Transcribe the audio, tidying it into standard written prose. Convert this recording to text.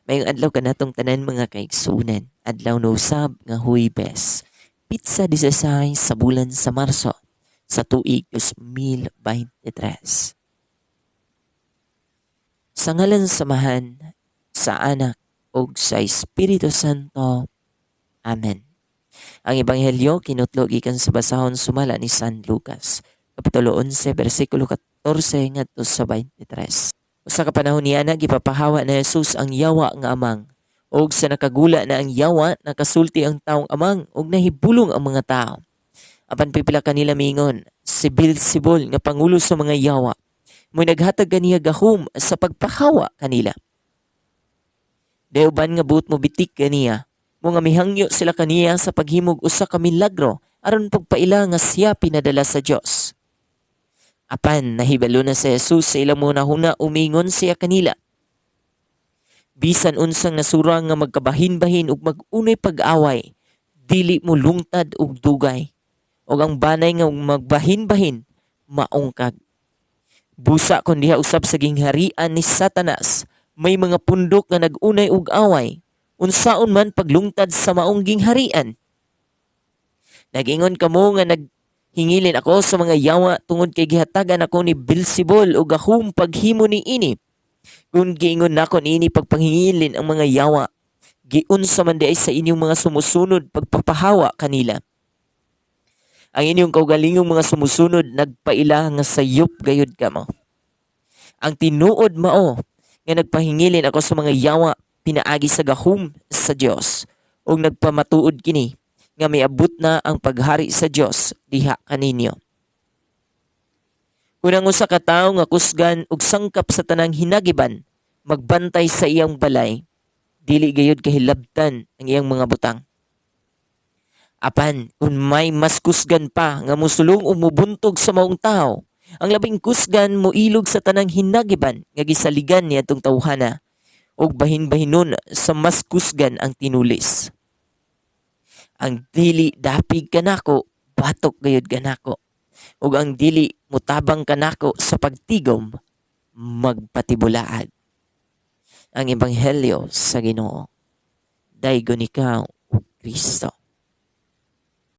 Maayong adlaw kanatong tanan, mga kaigsuonan. Adlaw na usab nga Huwebes. Petsa 16 sa bulan sa Marso sa tuig 2023. Sa ngalan sa Amahan, sa Anak ug sa Espiritu Santo. Amen. Ang Ebanghelyo kinutlo gikan sa basahon sumala ni San Lucas, Kapitulo 11, bersikulo 14 ngadto sa 23. Usa ka panahon niana, gipapahawa ni Jesus ang yawa nga amang. Ug sa nakagula na ang yawa, nakasulti ang taong amang ug nahibulong ang mga tao. Apan pipila kanila miingon, "Si Beelzebul nga pangulo sa mga yawa mo'y naghatag kaniya gahom sa pagpahawa kanila." May uban nga buot mo bitik kaniya, mao nga mihangyo sila kaniya sa paghimog usa ka milagro aron pagpaila nga siya pinadala sa Dios. Apan nahibalo na si Jesus sa ilang hunahuna, miingon siya kanila, "Bisan unsang nasura nga magkabahin-bahin ug mag-unay pag-away, dili mo lungtad og dugay. Ug ang banay nga magbahin-bahin maungkag. Busa kon diha usab sa gingharian ni Satanas may mga pundok nga nag-unay og away, unsaon man paglungtad sa maong gingharian? Nag-ingon kamo nga naghingilin ako sa mga yawa tungod kay gihatagan ako ni Beelzebul og gahom paghimo niini. Kung giingon nako niini pagpanghingilin ang mga yawa, giunsa man diay sa inyong mga sumusunod pagpapahawa kanila? Ang inyong kaugalingong mga sumusunod nagpaila nga sayop gayud kamo. Ang tinuod mao nga nagpahingilin ako sa mga yawa pinaagi sa gahom sa Dios, ug nagpamatuod kini nga miabot na ang paghari sa Dios diha kaninyo. Kung ang usa ka tawo nga kusgan ug sangkap sa tanang hinagiban magbantay sa iyang balay, dili gayud kahilabtan ang iyang mga butang. Apan kung may mas kusgan pa nga mosulong o mubuntog sa maong tawo, ang labing kusgan moilog sa tanang hinagiban nga gisaligan niadtong tawhana, ug bahin-bahinon sa mas kusgan ang tinulis. Ang dili dapig kanako, batok gayud kanako. Ug ang dili mutabang kanako sa pagtigom, magpatibulaad." Ang Ebanghelyo sa Ginoo. Daygon ikaw, o Kristo.